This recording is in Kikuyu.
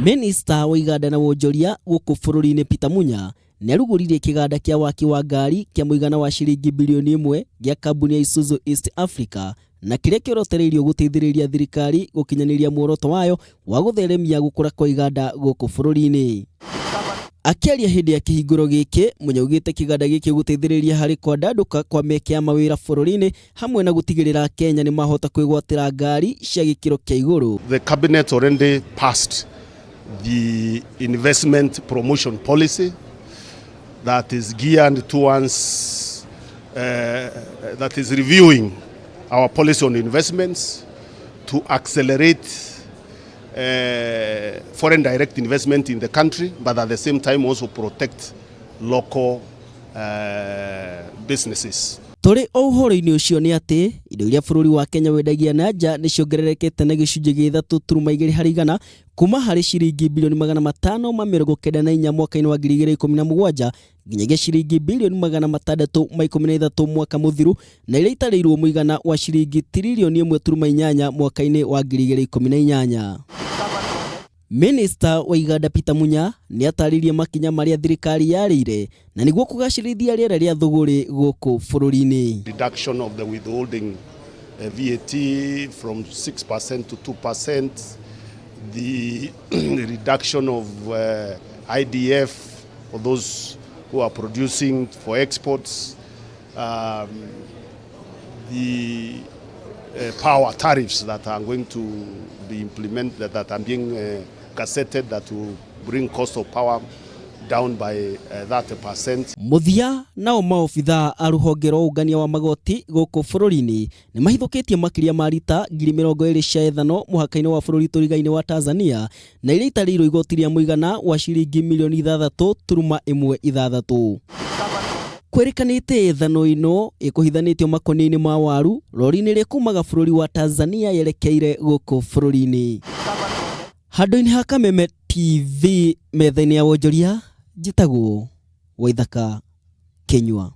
Minista wa iganda na wonjoria gũkũ bũrũri-inĩ Peter Munya nĩarugũririe kĩganda kĩa waki wa ngari kĩa mũigana wa ciringi bilioni ĩmwe gĩa kambuni ya Isuzu East Africa na kĩrĩa kĩorotereirio gũteithĩrĩria thirikari gũkinyanĩria muoroto wayo wa gũtheremia gũkũra kwa iganda gũkũ bũrũri-inĩ. Akĩaria hĩndĩ ya kĩhingũro gĩkĩ, Munya augĩte kĩganda gĩkĩ gũteithĩrĩria harĩ kwandandũka kwa mĩeke ya mawĩra bũrũri-inĩ hamwe na gũtigĩrĩra Akenya nĩ mahota kwĩgwatĩra ngari cia gĩkĩro kĩa igũrũ. The cabinet already passed the investment promotion policy that is geared towards that is reviewing our policy on investments to accelerate foreign direct investment in the country, but at the same time also protect local businesses. Tũrĩ o ũhoro-inĩ ũcio nĩ atĩ indo iria bũrũri wa Kenya wendagia na nja nĩ ciongererekete na gĩcunjĩ gĩa 3.2 harĩ igana kuma harĩ ciringi bilioni 594 mwaka-inĩ wa 2017 nginyagia ciringi bilioni 613 mwaka mũthiru na iria itarĩirwo mũigana wa ciringi tiririoni 1.8 mwaka-inĩ wa 2018. Minista wa iganda Peter Munya nĩ atarĩirie makinya marĩa thirikari yarĩire na nĩguo kũgacĩrithia rĩera rĩa thũgũrĩ gũkũ bũrũri-inĩ. Reduction of the withholding VAT from 6% to 2%, the reduction of IDF for those who are producing for exports, the power tariffs that are going to be implemented, that are being gazetted, that will bring cost of power down by 30%. Mũthia nao maobithaa a rũhonge rwa ũngania wa magoti gũkũ bũrũri-inĩ nĩ mahithũkĩtie makĩria ma rita 20,000 cia ethano mũhaka-inĩ wa bũrũri tũrigainĩ wa Tanzania na iria itarĩirwo igoti rĩa mũigana wa ciringi milioni 6.16. Kwĩrĩkanĩte ethano ĩno ĩkũhithanĩtio makũnia-inĩ ma waru rori-inĩ ĩrĩa ĩkumaga bũrũri wa Tanzania yerekeire gũkũ bũrũri-inĩ. Handũ-inĩ ha Kameme TV metha-inĩ ya wonjoria njĩtagwo Waithaka Kĩnyua.